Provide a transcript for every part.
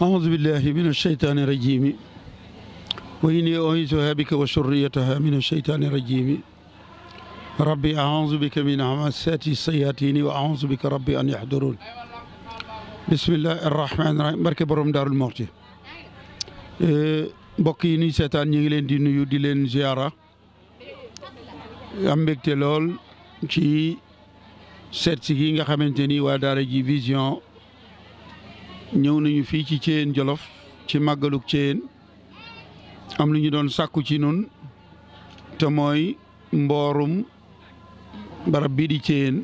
أعوذ بالله من الشيطان الرجيم وإني أعيذها بك وذريتها من الشيطان الرجيم ربي أعوذ بك من همزات الشياطين وأعوذ بك ربي أن يحضرون بسم الله الرحمن الرحيم barke borom Daarul Muxti mbokk yi nuy seetaan ñu ngi leen di nuyu di leen ziara am mbégte lool ci seet si gi nga xamante ni waa Daara J Vision ñëw nañu fii ci Thiéyène Jolof ci màggaluk Thiéyène am lu ñu doon sàkku ci nun te mooy mboorum barab bii di Thiéyène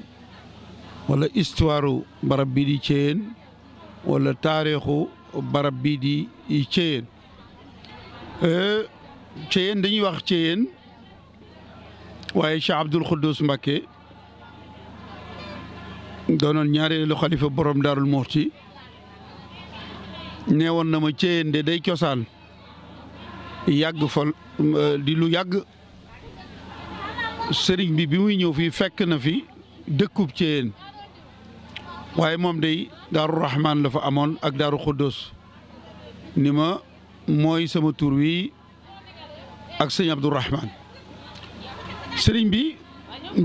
wala histoire barab bii di Thiéyène wala taarixu barab bii di Thiéyène Thiéyène dañuy wax Thiéyène waaye Cheikh Abdoul Khoudous Mbacké doonoon ñaareelu xalifa borom Daarul Muxti neewoon na ma Thiéyène de day cosaan yàgg fa di lu yàgg sëriñ bi muy ñëw fii fekk na fi dëkkub Thiéyène waaye moom day Daaru Rahman la fa amoon ak Daaru Khoudous ni ma mooy sama tur wi ak sëñ Abdou Rahman sëriñ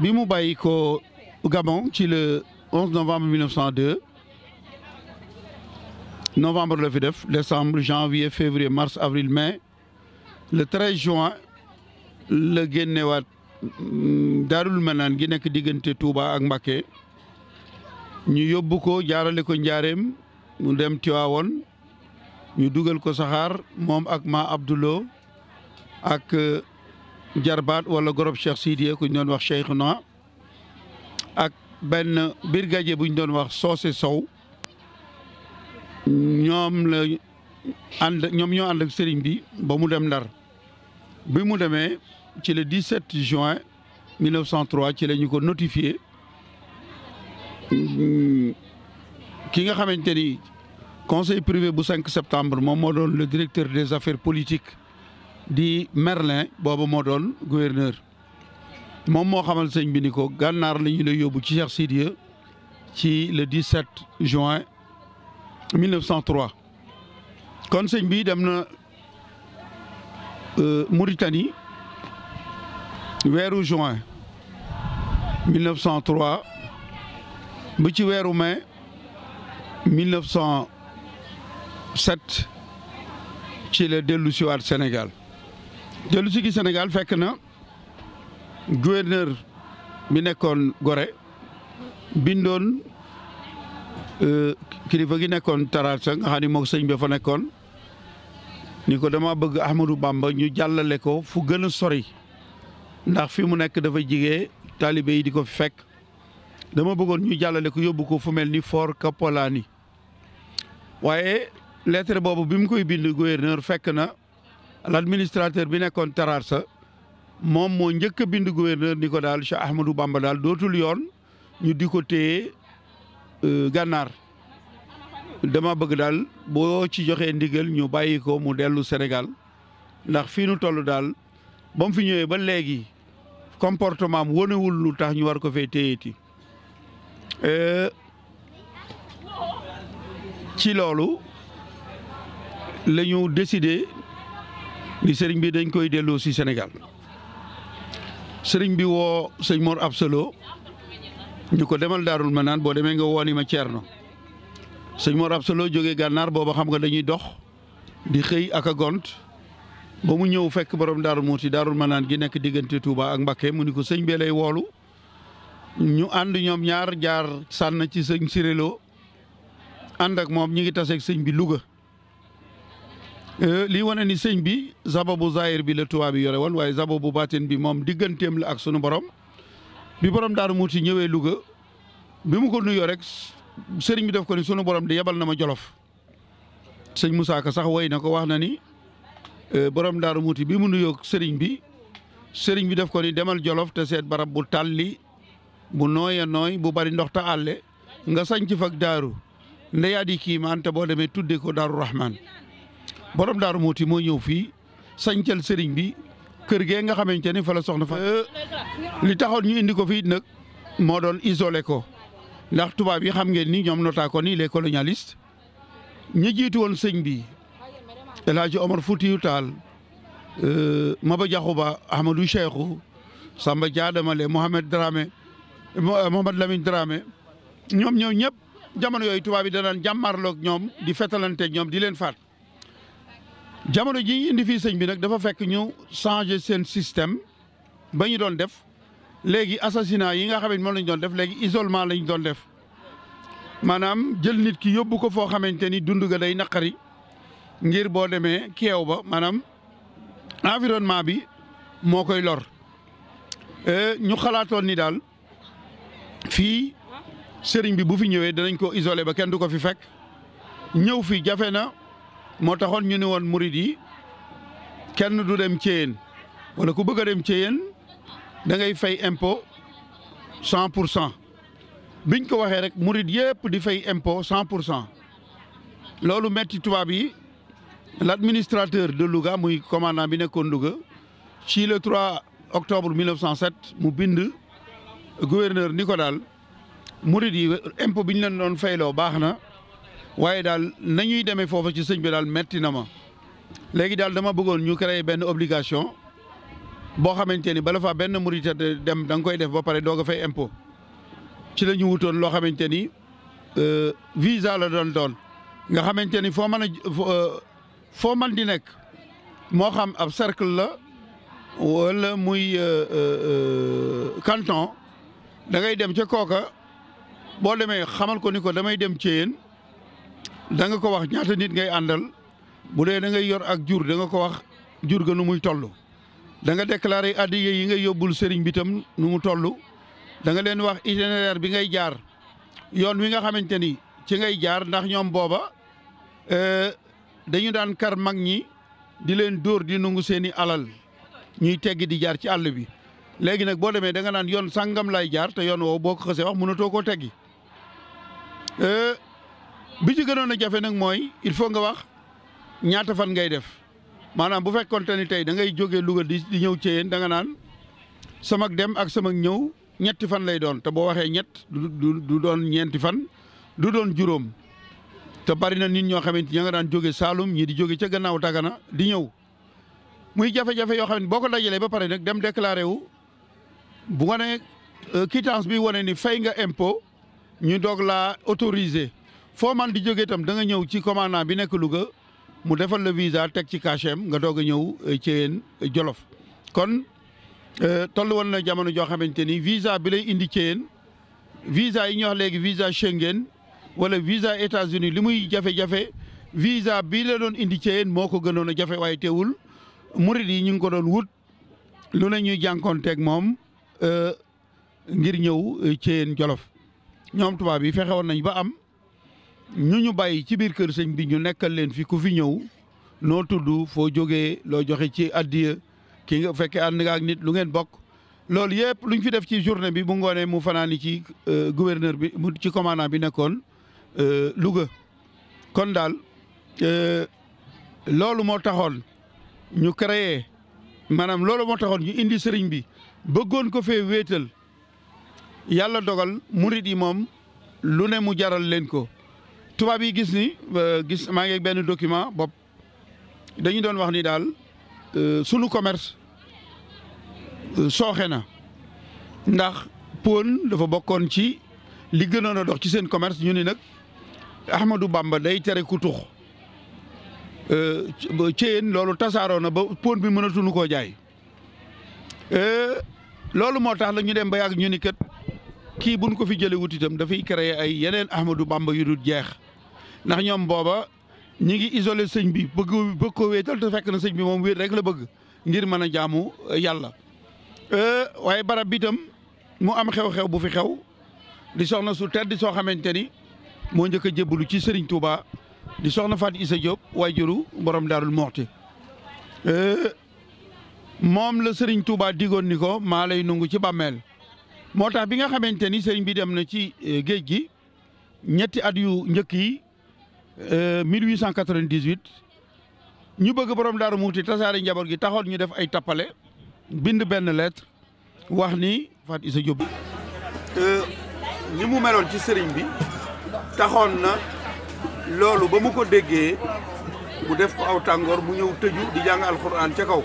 bi mu bàyyi ko Gabon ci le 11 novembre 1902 novembre la fi def décembre janvier février mars avril mai le 13 juin la génnewaat Daarul Manaan gi nekk diggante Touba ak Mbacké ñu yóbbu ko jaarale ko Njaareem mu dem Tiwaawoon ñu dugal ko saxaar moom ak ma Abdoulo ak jarbaat wala gorob Cheikh Sidiye ku ñu doon wax Cheikhouna ak benn brigadier bu ñu doon wax Socé Sow ñoom ñoo ànd ak sëriñ bi ba mu dem Ndar bi mu demee ci le 17 juin 1903 ci la ñu ko notifié ki nga xamante ni conseil privé bu 5 septembre moom moo doon le directeur des affaires politiques di Merlin booba moo doon gouverneur moom moo xamal sëñ bi ni ko gànnaar la ñu lay yóbbu ci Cheikh Sidiya ci le 17 juin 1903 kon sëñ bi dem na Mauritanie weeru juin 1903 bu ci weeru mai 1907 ci la dellu si waat Sénégal dellu si gi Sénégal fekk na gouverneur bi nekkoon Gorée bindoon kilifa gi nekkoon Taraasa nga xam ni moom sëñ bi fa nekkoon ni ko dama bëgg Ahmadou Bamba ñu jàllale ko fu gën a sori ndax fi mu nekk dafa jigee taalibe yi di ko fi fekk dama bëggoon ñu jàllale ko yóbbu ko fu mel ni Fort Kapolani waaye lettre boobu bi mu koy bind gouverneur fekk na l'administrateur bi nekkoon Taraasa moom moo njëkk a bind gouverneur ni ko daal Cheikh Ahmadou Bamba daal dootul yoon ñu di ko téye gànnaar dama bëgg daal boo ci joxee ndigal ñu bàyyi ko mu dellu Sénégal ndax fii nu toll daal ba mu fi ñëwee ba léegi comportement am wonewul lu tax ñu war ko fee téyeeti ci loolu la ñu décidé ni sëriñ bi dañ koy delloo si Sénégal sëriñ bi woo sëñ Mor Absolo ñu ko demal Daarul Manaan boo demee nga wooni ma Ceerno sëñ Mor Absolo jógee gànnaar booba xam nga dañuy dox di xëy ak a gont ba mu ñëw fekk borom Daarul Muxti Daarul Manaan gi nekk diggante Touba ak Mbacké mu ni ko sëñ bee lay woolu ñu ànd ñoom ñaar jaar sànn ci sëñ Siréloo ànd ak moom ñi ngi taseeg sëñ bi Louga lii wane ni sëñ bi sababu zahir bi la tubaab bi yore woon waaye sababu baatin bi moom digganteem la ak sunu borom bi borom Daaru Muxti ñëwee Louga bi mu ko nuyoo rek sëriñ bi def ko ni sunu borom di yebal na ma Jolof sëñ Moussa Ka sax woy na ko wax na ni borom Daaru Muxti bi mu nuyoo sëriñ bi def ko ni demal Jolof te seet barab bu tàlli bu nooy a nooy bu bari ndox ta àlle nga sañc fak daaru ndeyaa di kiimaan te boo demee tudde ko Daaru Rahman borom Daaru Muxti moo ñëw fii sañcal sëriñ bi kër gee nga xamante ni fa la soxna fa li taxoon ñu indi ko fii nag moo doon isolé ko ndax tubaab yi xam ngeen ni ñoom notaa ko ni les colonialistes ñi jiitu woon sëñ bi El Hadji Omar Foutiyou Tall Maba Diakhou Ba Ahmadou Cheikhou Samba Diadamale Mohamed Lamine Dramé ñoom ñëpp jamono yooyu tubaab yi danaan jàmmarloog ñoom di fetalante ñoom di leen faat jamono ji indi fii sëñ bi nag dafa fekk ñu changer seen système ba ñu doon def léegi assassinat yi nga xam ne moom lañ doon def léegi isolement lañ doon def maanaam jël nit ki yóbbu ko foo xamante ni dund ga day naqari ngir boo demee keew ba maanaam environnement bi moo koy lor ñu xalaatoon ni daal fii sëriñ bi bu fi ñëwee danañ ko isolé ba kenn du ko fi fekk ñëw fi jafe na moo taxoon ñu ne woon murid yi kenn du dem Thiéyène wala ku bëgg a dem Thiéyène da ngay fay impôt 100%. biñ ko waxee rek murid yëpp di fay impôt 100%. loolu metti tubaab yi l'administrateur de Louga muy commandant bi nekkoon Louga ci le 3 octobre 1907 mu bind gouverneur ni ko daal murid yi impôt bi ñu leen doon fayloo baax na waaye daal nañuy demee foofa ci sëñ bi daal metti na ma léegi daal dama bëggoon ñu créer benn obligation boo xamante ni bala fa benn murid dem da nga koy def ba pare doog a fay impôt ci la ñu wutoon loo xamante ni visa la doon nga xamante ni foo mën di nekk moo xam ab cercle la wala muy canton da ngay dem ca kooka boo demee xamal ko ni ko damay dem Thiéyène da nga ko wax ñaata nit ngay àndal bu dee da ngay yor ak jur da nga ko wax jur ga nu muy toll da nga déclaré addiya yi ngay yóbbul sëriñ bi tam nu mu toll da nga leen wax itinéraire bi ngay jaar yoon wi nga xamante ni ci ngay jaar ndax ñoom booba dañu daan kar mag ñi di leen dóor di nungu seeni alal ñuy teggi di jaar ci àll bi léegi nag boo demee da nga naan yoon sàngam lay jaar te yoon woowu boo ko xasee wax mënatoo koo teggi bi ci gënoon a jafe nag mooy il faut nga wax ñaata fan ngay def maanaam bu fekkoonte ni tey da ngay jógee Louga di ñëw Thiéyène da nga naan sama dem ak sama ñëw ñetti fan lay doon te boo waxee ñett du doon ñeenti fan du doon juróom te bari na nit ñoo xamante ña nga daan jóge Saalum ñii di jóge ca gannaaw Dagana di ñëw muy jafe-jafe yoo xam ne boo ko dajalee ba pare nag dem déclaré wu bu wane quittance bi wane ni fay nga impôt ñu doog laa autorisé foo man di jóge itam da nga ñëw ci commandant bi nekk Louga mu defal la visa teg ci cachet nga doog a ñëw Thiéyène Jolof kon toll woon na jamono joo xamante ni visa bi lay indi Thiéyène visa yi ñuy wax léegi visa Schengen wala visa États-Unis li muy jafe-jafe visa bii la doon indi Thiéyène moo ko gënoon a jafe waaye teewul murid yi ñu ngi ko doon wut lu ne ñuy jànkoonteeg moom ngir ñëw Thiéyène Jolof ñoom tubaab yi fexe woon nañ ba am ñu bàyyi ci biir kër sëñ bi ñu nekkal leen fi ku fi ñëw noo tudd foo jógee loo joxe ci addiya ki nga fekkee ànd nga ak nit lu ngeen bokk loolu yëpp luñ fi def ci journée bi bu ngoonee mu fanaani ci gouverneur bi mu ci commandant bi nekkoon Louga kon daal loolu moo taxoon ñu créé maanaam loolu moo taxoon ñu indi sëriñ bi bëggoon ko fee wéetal yàlla dogal murid yi moom lu ne mu jaral leen ko tubaab yi gis ni maa ngi ak benn document bopp dañu doon wax ni daal sunu commerce sooxe na ndax pon dafa bokkoon ci li gënoon a dox ci seen commerce ñu ni nag Ahmadou Bamba day tere ku tux Thiéyène loolu tasaaroo na ba pon bi mënatuñu koo jaay loolu moo tax la ñu dem ba yàgg ñu ni kat kii buñ ko fi jëlee wut itam dafay créer ay yeneen Ahmadou Bamba yu dul jeex ndax ñoom booba ñi ngi isolé sëñ bi bëgg ko wéetal te fekk na sëñ bi moom wéet rek la bëgg ngir mën a jaamu yàlla waaye barab bi itam mu am xew-xew bu fi xew di soxna su tedd soo xamante ni moo njëkk a jébbalu ci Serigne Touba di soxna Fatou Issa Diop waajuru borom Daarul Moxti moom la Serigne Touba digoon ni ko maa lay nungu ci bàmmeel moo tax bi nga xamante ni Serigne bi dem na ci géej gi ñetti at yu njëkk yi 1898 ñu bëgg borom Daaru Muxti tasaare njaboot gi taxoon ñu def ay tappale bind benn lettre wax ni Fatou Issa Diop ni mu meloon ci sëriñ bi taxoon na loolu ba mu ko déggee mu def ko aw tàngoor mu ñëw tëju di jàng alxuraan ca kaw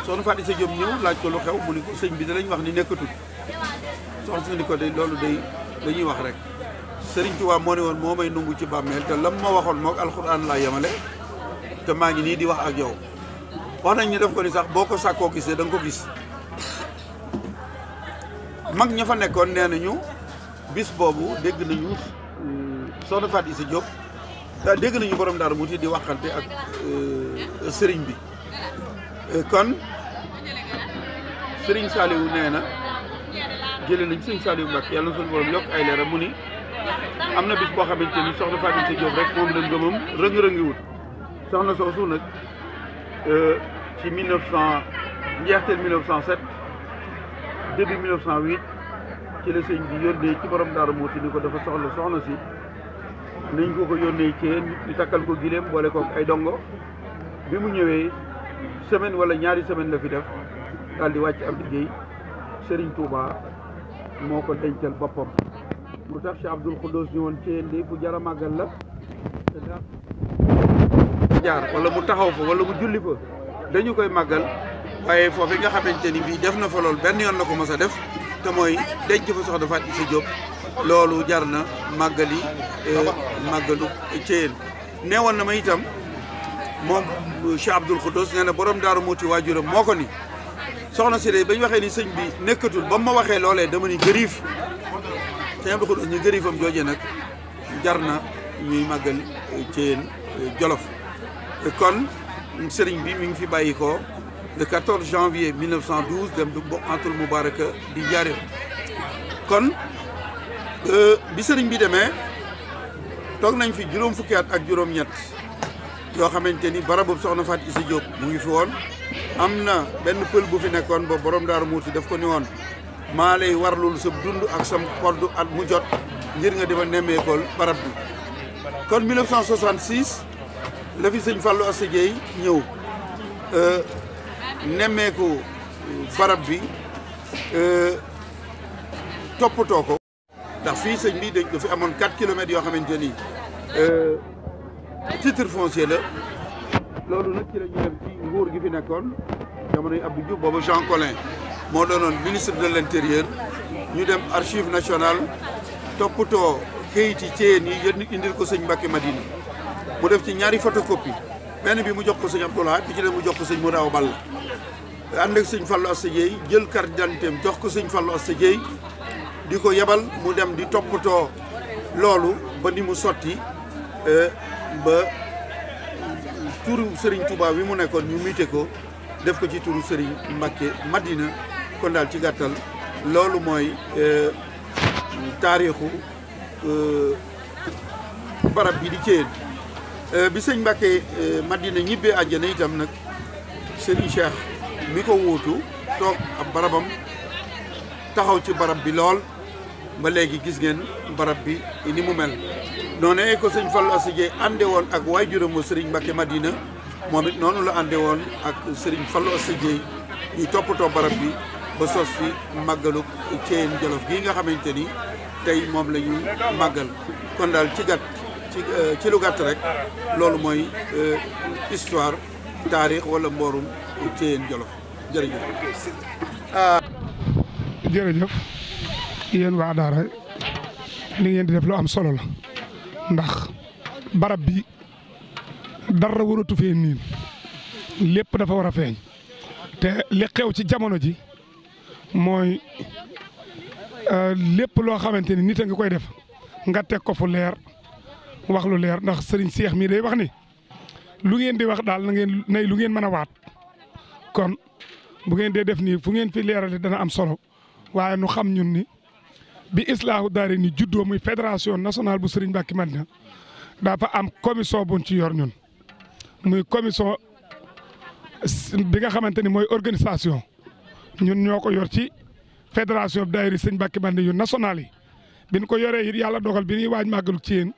soxna Faty Issa Diop ñëw laaj ko lu xew mu ni ko sëñ bi da lañ wax ni nekkatul soxna si ni ko de loolu day dañuy wax rek Sëriñ Tuubaa moo ne woon moo may nungu ci bàmmeel te lam ma waxoon mook alxuraan laa yemale te maa ngi nii di wax ak yow wax nañ ñu def ko ni sax boo ko sàkkoo gisee da nga ko gis mag ña fa nekkoon nee nañu bis boobu dégg nañu soxna Faty Issa Diop dégg nañu borom Daaru Muxti di waxante ak sëriñ bi kon sëriñ Saliou nee na jëlee nañ sëriñ Saliou Mbacke yàlla na suñu borom yokk ay leeram mu ni am na bis boo xamante ni soxna Faty Issa Diop rek moom lañ gëmam rëng-rëngiwut soxna soosu nag ci 1900 njeexteel 1907 début 1908 ci la sëñ bi yónnee ci borom Daaru Muxti ni ko dafa soxla soxna si nañ ko yónnee ci ñu takkal ko gileem boole ko ay dongo bi mu ñëwee semaine wala ñaari semaine la fi def daal di wàcc am liggéey Serigne Touba moo ko dencal boppam mu tax Cheikh Abdoul Khoudous ñu woon ci ndi fu jara màggal la jaar wala mu taxaw fa wala mu julli fa dañu koy màggal waaye foofu nga xamante ni bii def na fa loolu benn yoon la ko mos a def te mooy denc fa soxna Faty Issa Diop loolu jar na màggali màggalu Thiéyène neewoon na ma itam moom Cheikh Abdoul Khoudous nee na borom Daaru Muxti waajuram moo ko ni soxna si de ba ñu waxee ni sëñ bi nekkatul ba mu ma waxee loolee dama ni gëriif Cheikh Abdoul Khoudous ñu gëriifam jooje nag jar na ñuy màggal Thiéyène Jolof kon sëriñ bi mi ngi fi bàyyi ko le 14 janvier 1912 dem du Boqatul Mubaraka di Njaaréem kon bi sëriñ bi demee toog nañ fi juróom fukki at ak juróom-ñett yoo xamante ni barabu soxna Faty Issa Diop mu ngi fi woon am na benn pël bu fi nekkoon ba borom Daaru Muxti daf ko ni woon maa lay warlul sa dund ak sam koddu at mu jot ngir nga dema nemmeekool barab bi kon 1966 la fi sëñ Fallou Asta Dieye ñëw nemmeeku barab bi toppatoo ko ndax fii sëñ bi dañ ko fi amoon 4 kilomètres yoo xamante ni titre foncier la loolu nag ci la ñu dem ci nguur gi fi nekkoon jamonoy Abdou Diouf boobu Jean Collin moo doonoon ministre de l'intérieur ñu dem archive nationale toppatoo kayit yi Thiéyène yi yéen indil ko sëñ Mbacke Madina mu def ci ñaari photocopie benn bi mu jox ko sëñ Abdoulaye bi ci dem mu jox ko sëñ Modou Awa Balla ànd ak sëñ Fallou Asta Dieye jël carte d'identité am jox ko sëñ Fallou Asta Dieye di ko yebal mu dem di toppatoo loolu ba ni mu sotti ba turu Serigne Touba wi mu nekkoon ñu muté ko def ko ci turu Serigne Mbacke Madina kon daal ci gàttal loolu mooy taarixu barab bi di Thiéyène bi sëñ Mbacke Madina ñibbee àjjana itam nag Serigne Cheikh mi ko wuutu toog ab barabam taxaw ci barab bi lool ba léegi gis ngeen barab bi ni mu mel noonu ko sëñ Fallou Asta Dieye ànde woon ak waajuram Serigne Mbacke Madina moom it noonu la ànde woon ak Serigne Fallou Asta Dieye ñuy toppatoo barab bi ba sos fi màggalu Thiéyène Jolof gii nga xamante ni tey moom la ñu màggal kon daal ci lu gàtt rek loolu mooy histoire taarix wala mboorum Thiéyène Jolof jërëjëf. jërëjëf yéen waa Daara li ngeen di def lu am solo la ndax barab bi dara waratu fee niin lépp dafa war a feeñ te li xew ci jamono ji mooy lépp loo xamante ni nit a nga koy def nga teg ko fu leer wax lu leer ndax sëriñ Seex mii day wax ni lu ngeen di wax daal na ngeen nay lu ngeen mën a waat kon bu ngeen dee def nii fu ngeen fi leerale dana am solo waaye nu xam ñun ni bi Islaahu Daara ni juddoo muy fédération nationale bu Serigne Mbacke Madina dafa am commission buñ ci yor ñun muy commission bi nga xamante ni mooy organisation ñun ñoo ko yor ci fédération daayira Serigne Mbacke Madina yu national yi biñ ko yoree it yàlla dogal bi ñuy waaj màggalu Thiéyène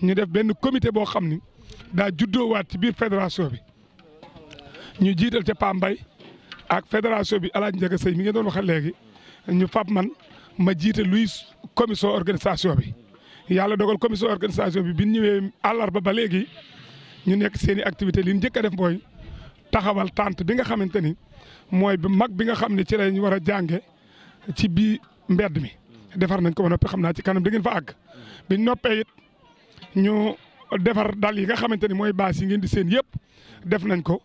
ñu def benn comité boo xam ni daa juddoowaat ci biir fédération bi ñu jiital ca Pambay ak fédération bi El Hadj Ndiaga Seye mi ngeen doon waxee léegi ñu fab man ma jiite luy commission organisation bi yàlla dogal commission organisation bi ñu ñëwee àllarba ba léegi ñu nekk seen i activité li ñu njëkk a def mooy taxawal tente bi nga xamante ni mooy bi mag bi nga xam ne ci lañ war a jànge ci bii mbedd mi defar nañ ko ba noppi xam naa ci kanam da ngeen fa àgg biñ noppee it ñu defar dal yi nga xamante ni mooy baas yi ngeen di seen yëpp def nañ ko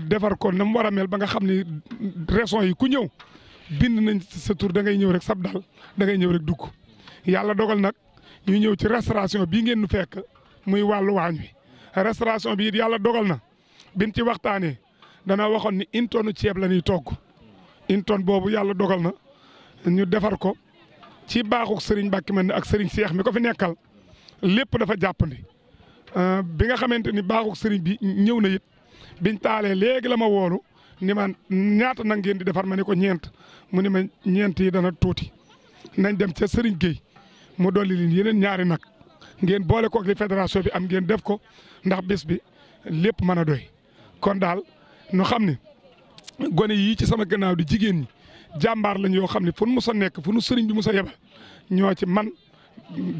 defar ko na mu war a mel ba nga xam ni raison yi ku ñëw bind nañ sa tur da ngay ñëw rek sab dal da ngay ñëw rek dugg yàlla dogal nag ñu ñëw ci restauration bii ngeen nu fekk muy wàllu waañ wi restauration bi it yàlla dogal na biñ ci waxtaanee dana waxoon ni une tonne ceeb la ñuy togg une tonne boobu yàlla dogal na ñu defar ko ci baaxuk Serigne Mbacke man ak Serigne Cheikh mi ko fi nekkal lépp dafa jàppandi bi nga xamante ni baaxuk Serigne bi ñëw na it biñ taalee léegi la ma woolu ni ma ñaata nag ngeen di defar ma ne ko ñeent mu ne ma ñeent yi dana tuuti nañ dem ca Serigne Gueye mu dolli leen yeneen ñaari nag ngeen boole koog li fédération bi am ngeen def ko ndax bés bi lépp mën a doy kon daal ñu xam ne gone yii ci sama gannaaw di jigéen ñi jàmbaar lañ yoo xam ne fu nu mus a nekk fu nu sëriñ bi mus a yebal ñoo ci man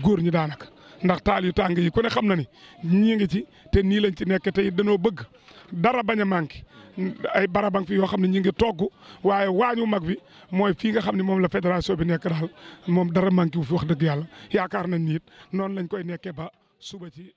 góor ñi daanaka ndax taal yu tàng yi ku ne xam na ni ñii ngi ci te nii lañ ci nekk te it dañoo bëgg dara bañ a manqué ay barabang fi yoo xam ne ñi ngi togg waaye waañu mag bi mooy fii nga xam ne moom la fédération bi nekk daal moom dara manqué wu fi wax dëgg yàlla yaakaar nañ ni it noonu lañ koy nekkee ba suba ci